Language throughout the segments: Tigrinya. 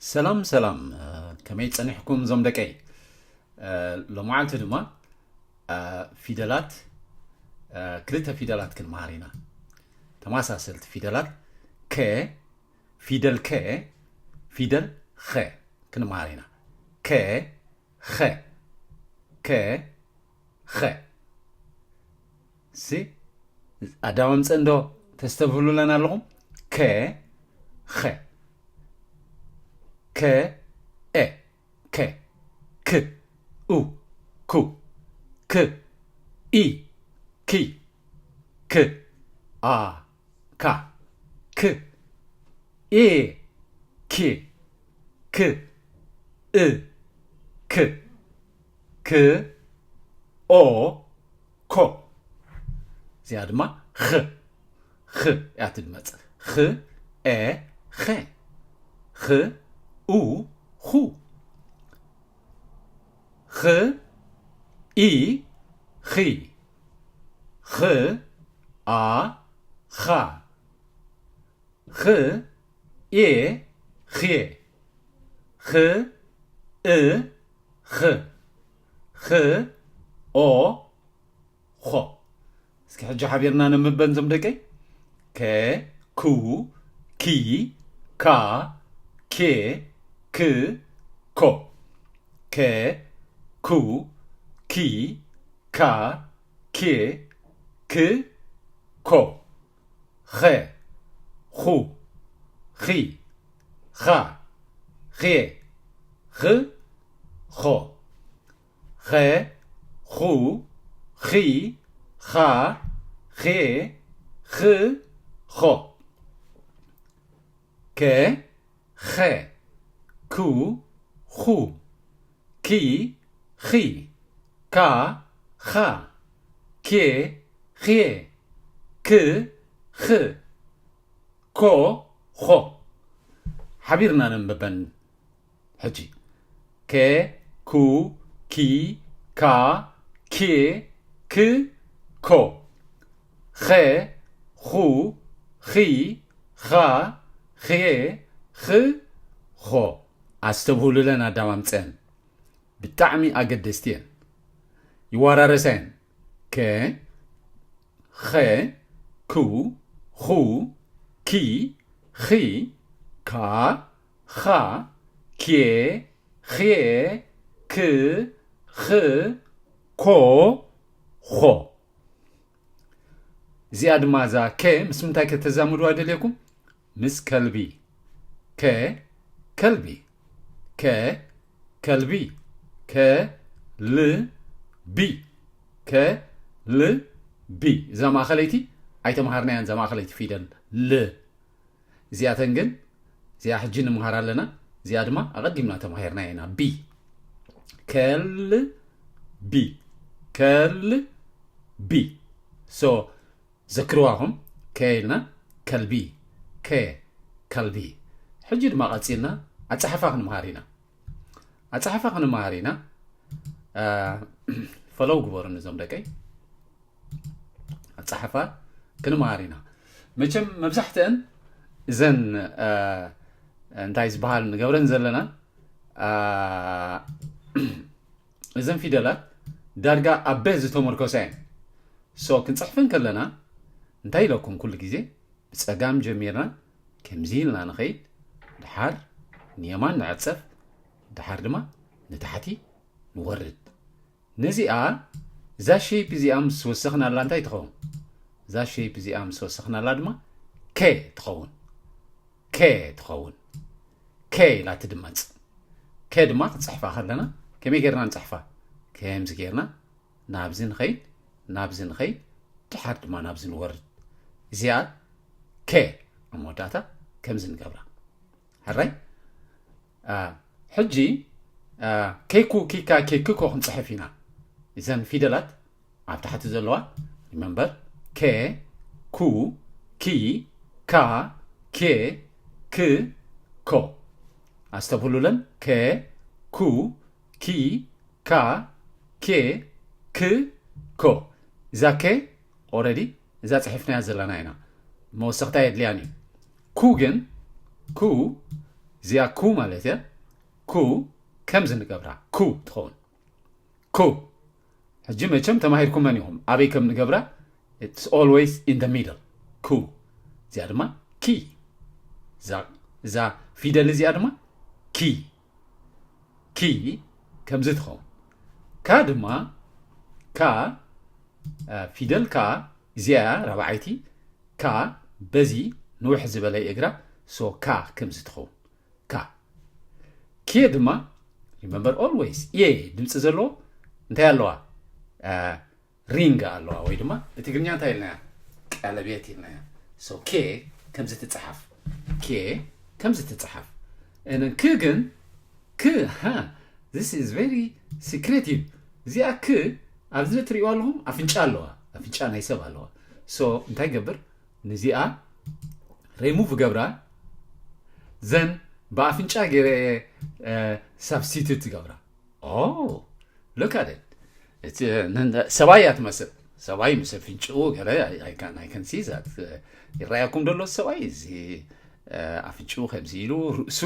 ሰላም ሰላም፣ ከመይ ጸኒሕኩም እዞም ደቀይ? ሎማዓልቲ ድማ ፊደላት፣ ክልተ ፊደላት ክንመሃር ኢና። ተመሳሰልቲ ፊደላት፣ ከ፣ ፊደል ከ፣ ፊደል ኸ ክንመሃር ኢና። ከ፣ ኸ፣ ከ፣ ኸ። ሲ ኣዳማምፀ እንዶ ተስተብህሉለን ኣለኹም። ከ፣ ኸ፣ ከ፣ ኤ፣ ከ፣ ክ፣ ኡ፣ ኩ፣ ክ፣ ኢ፣ ኪ፣ ክ፣ ኣ፣ ካ፣ ክ፣ ኤ፣ ኬ፣ ክ፣ እ፣ ክ፣ ክ፣ ኦ፣ ኮ። እዚኣ ድማ ኽ፣ ኽ እያ ትድመፅ። ኽ፣ ኤ፣ ኸ። ኽ፣ ኡ፣ ኹ። ኽ፣ ኢ፣ ኺ። ኽ፣ ኣ፣ ኻ። ኽ፣ ኤ፣ ኼ። ኽ፣ እ፣ ኽ። ኽ፣ ኦ፣ ኾ። እስኪ ሕጂ ሓቢርና ነንብበን እዞም ደቀይ። ከ፣ ኩ፣ ኪ፣ ካ፣ ኬ፣ ክ፣ ኮ። ከ፣ ኩ፣ ኪ፣ ካ፣ ኬ፣ ክ፣ ኮ። ኸ፣ ኹ፣ ኺ፣ ኻ፣ ኼ፣ ኽ፣ ኾ። ኸ፣ ኹ፣ ኺ፣ ኻ፣ ኼ፣ ኽ፣ ኾ። ከ፣ ኸ፣ ኩ፣ ኹ፣ ኪ፣ ኺ፣ ካ፣ ኻ፣ ኬ፣ ኼ፣ ክ፣ ኽ፣ ኮ፣ ኾ። ሓቢርና ነንብበን። ሕጂ ከ፣ ኩ፣ ኪ፣ ካ፣ ኬ፣ ክ፣ ኮ። ኸ፣ ኹ፣ ኺ፣ ኻ፣ ኼ፣ ኽ፣ ኾ። ኣስተብህሉለን ኣዳማምፀን። ብጣዕሚ ኣገደስቲ እየን። ይወራረሳ እየን። ከ፣ ኸ፣ ኩ፣ ኹ፣ ኪ፣ ኺ፣ ካ፣ ኻ፣ ኬ፣ ኼ፣ ክ፣ ኽ፣ ኮ፣ ኾ። እዚኣ ድማ እዛ ከ ምስ ምንታይ ከተዛምድዋ ደልየኩም? ምስ ከልቢ። ከ፣ ከልቢ። ከ፣ ከልቢ። ከ፣ ል፣ ቢ። ከ፣ ል፣ ቢ። እዛ ማእኸለይቲ ኣይተምሃርናያን፣ እዛ ማእኸለይቲ ፊደል ል። እዚኣተን ግን፣ እዚኣ ሕጂ ንምሃር ኣለና፣ እዚኣ ድማ ኣቐዲምና ተማሂርና ኢና። ቢ። ከል፣ ቢ። ከል፣ ቢ። ሶ፣ ዘክርዋኹም፣ ከ ኢልና ከልቢ። ከ፣ ከልቢ። ሕጂ ድማ ቀፂልና ኣፀሓሕፋ ክንምሃር ኢና። ኣፀሓሕፋ ክንምሃር ኢና። አ፣ ፈለው ግበሩኒ እዞም ደቀይ። ኣፀሓሕፋ ክንምሃር ኢና። መቸም መብዛሕትአን እዘን፣ አ፣ እንታይ ዝበሃል ንገብረን ዘለና፣ አ፣ እዘን ፊደላት ዳርጋ ኣብ በ ዝተመርኮሳ እየን። ሶ ክንፅሕፈን ከለና እንታይ ኢለኩም ኩሉ ግዜ ብፀጋም ጀሚርና ከምዚ ኢልና ንኸይድ፣ ድሓር ንየማን ንዕፀፍ፣ ድሓር ድማ ንታሕቲ ንወርድ። ነዚኣ፣ እዛ ሼፕ እዚኣ ምስ ወሰኽናላ እንታይ ትኸውን? እዛ ሼፕ እዚኣ ምስ ወሰኽናላ ድማ ከ ትኸውን። ከ ትኸውን። ከ ኢላ ትድመፅ። ከ ድማ ክንፅሕፋ ከለና ከመይ ጌርና ንፅሕፋ? ከምዚ ጌርና ናብዚ ንኸይድ፣ ናብዚ ንኸይድ፣ ድሓር ድማ ናብዚ ንወርድ። እዚኣ ከ ኣብ መወዳእታ ከምዚ ንገብራ። ሕራይ? አ፣ ሕጂ፣ አ፣ ኬኩ፣ ኪካ፣ ኬክኮ ክንጽሕፍ ኢና። እዘን ፊደላት ኣብ ታሕቲ ዘለዋ፣ ሪመምበር፣ ከ፣ ኩ፣ ኪ፣ ካ፣ ኬ፣ ክ፣ ኮ። ኣስተብህሉለን፣ ከ፣ ኩ፣ ኪ፣ ካ፣ ኬ፣ ክ፣ ኮ። እዛ ከ ኦረዲ እዛ ጽሒፍናያ ዘለና ኢና። መወሰኽታ የድልያን እዩ። ኩ ግን፣ ኩ፣ እዚኣ ኩ ማለት እያ። ኩ ከምዚ ንገብራ፣ ኩ ትኸውን። ኩ። ሕጂ መቸም ተማሂርኩመን ኢኹም ኣበይ ከም ንገብራ። It's always in the middle። ኩ። እዚኣ ድማ ኪ። እዛ ፊደል እዚኣ ድማ ኪ። ኪ ከምዚ ትኸውን። ካ ድማ፣ ካ፣ ፊደል ካ እዚኣ ራብዓይቲ። ካ በዚ ንውሕ ዝበለ እግራ። So ካ ከምዚ ትኸውን። ካ። ኬ ድማ remember always ኤ ድምፂ ዘለዎ እንታይ ኣለዋ? ሪንግ ኣለዋ፣ ወይ ድማ ብትግርኛ እንታይ ኢልናያ? ቀለቤት ኢልናያ። So ኬ ከምዚ ትፅሓፍ። ኬ ከምዚ ትፅሓፍ። ን ክ ግን፣ ክ ሃ this is very secretive። እዚኣ ክ ኣብዚ ትሪእዋ ኣለኹም ኣፍንጫ ኣለዋ። ኣፍንጫ ናይ ሰብ ኣለዋ። So እንታይ ገብር? ንዚኣ remove ገብራ። ዘን ብኣፍንጫ ገይረ substitute ገብራ። Oh, look at it። ሰብኣይ እያ ትመስል። ሰብኣይ ምስ ኣፍንጭኡ ገለ። I can see that። ይረኣየኩም ደሎ ሰብኣይ እዚ ኣፍንጭኡ ከምዚ ኢሉ ርእሱ፣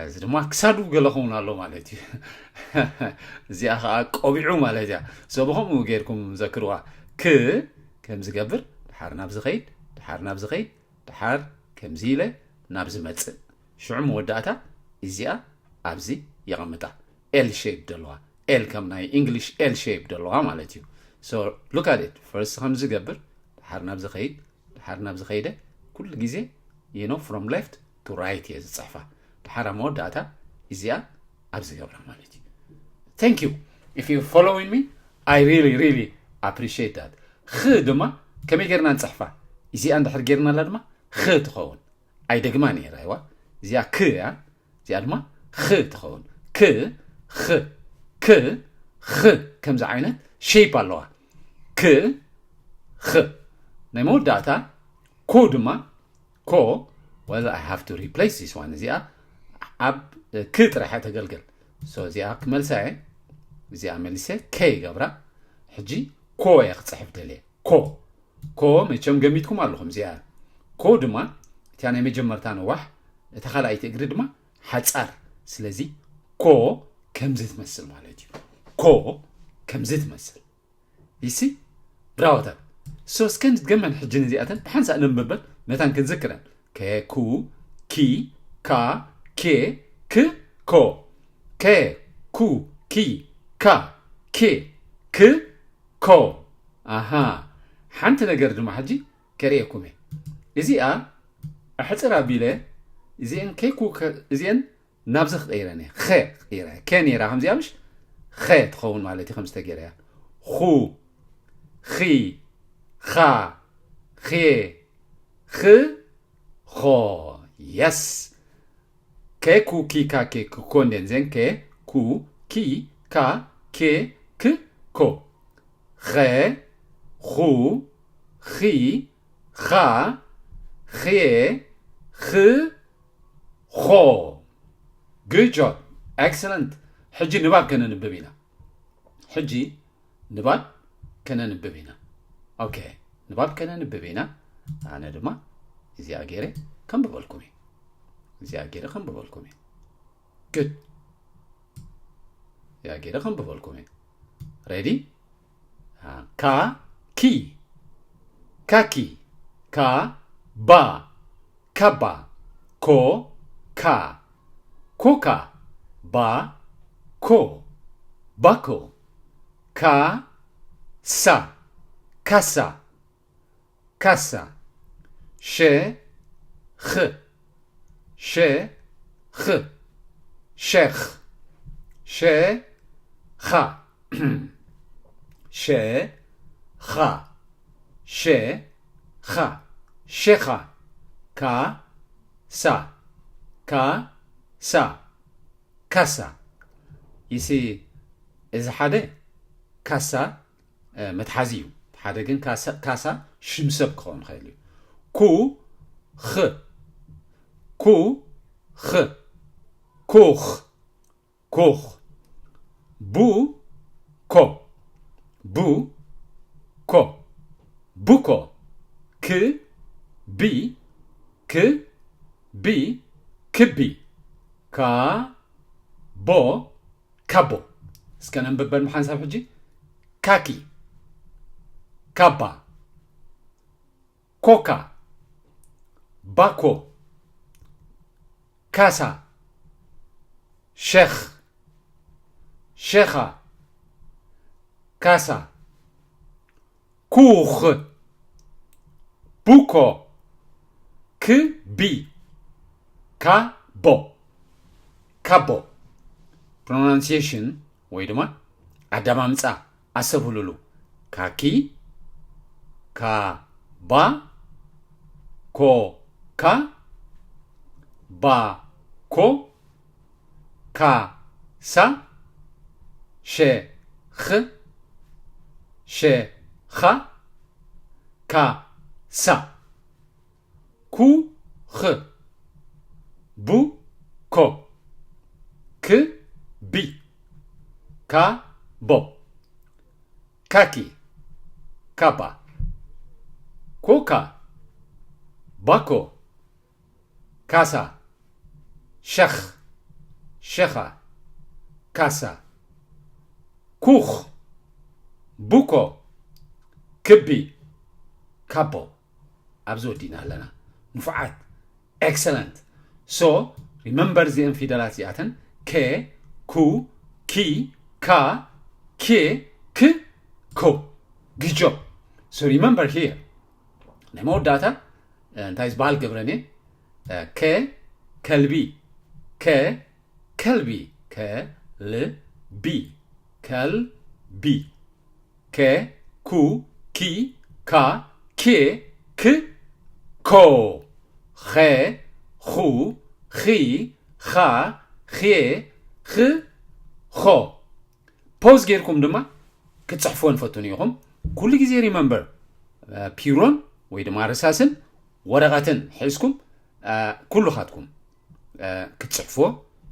እዚ ድማ ክሳዱ ገለ ኸውን ኣሎ ማለት እዩ። እዚኣ ከዓ ቆቢዑ ማለት እያ። So ብኸምኡ ጌርኩም ዘክርዋ። ክ ከምዚ ገብር፣ ድሓር ናብ ዝኸይድ፣ ድሓር ናብ ዝኸይድ፣ ድሓር ከምዚ ኢለ ናብ ዝመጽእ። ሽዑ መወዳእታ እዚኣ ኣብዚ የቐምጣ። L shape ደለዋ። L ከም ናይ English L shape ደለዋ ማለት እዩ። So look at it። First ከምዚ ገብር፣ ድሓር ናብ ዝኸይድ፣ ድሓር ናብ ዝኸይደ፣ ኩሉ ግዜ you know from left to right እየ ዝፅሕፋ። ድሓር ኣብ መወዳእታ እዚኣ ኣብዚ ገብራ ማለት እዩ። Thank you። If you following me, I really really appreciate that። ኽ ድማ ከመይ ጌርና ንፅሕፋ? እዚኣ እንድሕር ጌርናላ ድማ ኽ ትኸውን። ኣይደግማን እየ። ራይዋ እዚኣ ክ እያ። እዚኣ ድማ ኽ ትኸውን። ክ ኽ ክ ኽ ከምዚ ዓይነት shape ኣለዋ። ክ ኽ ናይ መወዳእታ ኮ ድማ ኮ። Well, I have to replace this one። እዚኣ ኣብ ክ ጥራሕ እያ ተገልግል። So እዚኣ ክመልሳ እየ። እዚኣ መሊሰ ከ ይገብራ። ሕጂ ኮ እየ ክፅሕፍ ደልየ። ኮ። ኮ መቸም ገሚትኩም ኣለኹም። እዚኣ ኮ ድማ እቲያ ናይ መጀመርታ ነዋሕ፣ እታ ካልኣይቲ እግሪ ድማ ሓፃር። ስለዚ ኮ ከምዚ ትመስል ማለት እዩ። ኮ ከምዚ ትመስል። ይሲ ብራወታት። So እስከ ንድገመን ሕጂ ነዚኣተን ብሓንሳእ ነንብበን መታን ክንዝክረን። ከ ኩ ኪ ካ ኬ ክ ኮ። ከ ኩ ኪ ካ ኬ ክ ኮ። ኣሃ፣ ሓንቲ ነገር ድማ ሕጂ ከርእየኩም እየ። እዚኣ ኣሕፅር ኣቢለ እዚአን ከይኩ እዚአን ናብዚ ክቀይረን እየ። ኸ ክቀይረ እየ። ከ ነይራ ከምዚኣ ምሽ ኸ ትኸውን ማለት እዩ። ከምዚ ተገይረ እያ። ኹ ኺ ኻ ኼ ኽ ኾ። የስ። ከ ኩ ኪ ካ ኬ ክ ኮ እንዴን ዜን ከ ኩ ኪ ካ ኬ ክ ኮ። ኸ ኹ ኺ ኻ ኼ ኽ ኾ። Good job። Excellent። ሕጂ ንባብ ከነንብብ ኢና። ሕጂ ንባብ ከነንብብ ኢና። ኦኬ፣ ንባብ ከነንብብ ኢና። ኣነ ድማ እዚኣ ገይረ ከንብበልኩም እየ። እዚኣ ገይረ ከንብበልኩም እየ። Good። እዚኣ ገይረ ከንብበልኩም እየ። Ready? ካ ኪ ካኪ ካ ባ ካባ ኮ ካ ኮካ ባ ኮ ባኮ ካ ሳ ካሳ ካሳ ሸ ኽ ሸ ኽ ሸኽ ሸ ኻ ሸ ኻ ሸ ኻ ሸኻ ካ ሳ ካ ሳ ካሳ። ይሲ እዚ ሓደ ካሳ መትሓዚ እዩ። ሓደ ግን ካሳ ሽም ሰብ ክኸውን ይኽእል እዩ። ኩ ኽ ኩ ኽ ኩኽ ኩኽ ቡ ኮ ቡ ኮ ቡኮ ክ ቢ ክ ቢ ክቢ ካ ቦ ካቦ። እስከ ነንብበን ብሓንሳብ ሕጂ። ካኪ፣ ካባ፣ ኮካ፣ ባኮ፣ ካሳ፣ ሸኽ፣ ሸኻ፣ ካሳ፣ ኩኽ፣ ቡኮ፣ ክቢ፣ ካቦ፣ ካቦ። ፕሮናንሲዬሽን ወይ ድማ ኣደማምጻ ኣስተብህሉሉ። ካኪ፣ ካባ፣ ኮካ፣ ባኮ፣ ካሳ፣ ሸኽ፣ ሸኻ፣ ካሳ፣ ኩኽ፣ ቡኮ፣ ክቢ፣ ካቦ፣ ካኪ፣ ካባ፣ ኮካ፣ ባኮ፣ ካሳ፣ ሸኽ፣ ሸኻ፣ ካሳ፣ ኩኽ፣ ቡኮ፣ ክቢ፣ ካቦ። ኣብዚ ወዲእና ኣለና። ንፉዓት። ኤክሰለንት። ሶ ሪመምበር እዚአን ፊደላት እዚኣተን፣ ከ፣ ኩ፣ ኪ፣ ካ፣ ኬ፣ ክ፣ ኮ። Good job. So remember here. ናይ መወዳእታ እንታይ ዝበሃል ገብረን እየ? ከ፣ ከልቢ። ከ፣ ከልቢ። ከልቢ። ከልቢ። ከ፣ ኩ፣ ኪ፣ ካ፣ ኬ፣ ክ፣ ኮ። ኸ፣ ኹ፣ ኺ፣ ኻ፣ ኼ፣ ኽ፣ ኾ። ፖዝ ጌርኩም ድማ ክትጽሕፍወን ፈትኑ ኢኹም። ኩሉ ግዜ ሪመምበር፣ ፒሮን ወይ ድማ ርሳስን ወረቐትን ሒዝኩም፣ ኩሉኻትኩም ክትጽሕፍዎ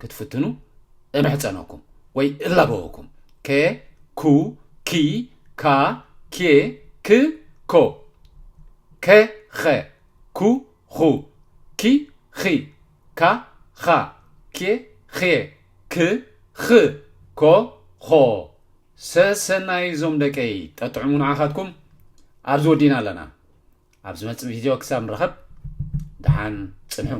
ክትፍትኑ እምሕጸነኩም ወይ እላበወኩም። ከ፣ ኩ፣ ኪ፣ ካ፣ ኬ፣ ክ፣ ኮ። ከ፣ ኸ፣ ኩ፣ ኹ፣ ኪ፣ ኺ፣ ካ፣ ኻ፣ ኬ፣ ኼ፣ ክ፣ ኽ፣ ኮ፣ ኾ። ሰሰናይ እዞም ደቀይ፣ ጠጥዕሙ ንዓኻትኩም። ኣብዚ ወዲና ኣለና። ኣብ ዝመጽእ ቪድዮ ክሳብ ንረኸብ፣ ደሓን ጽንሑ።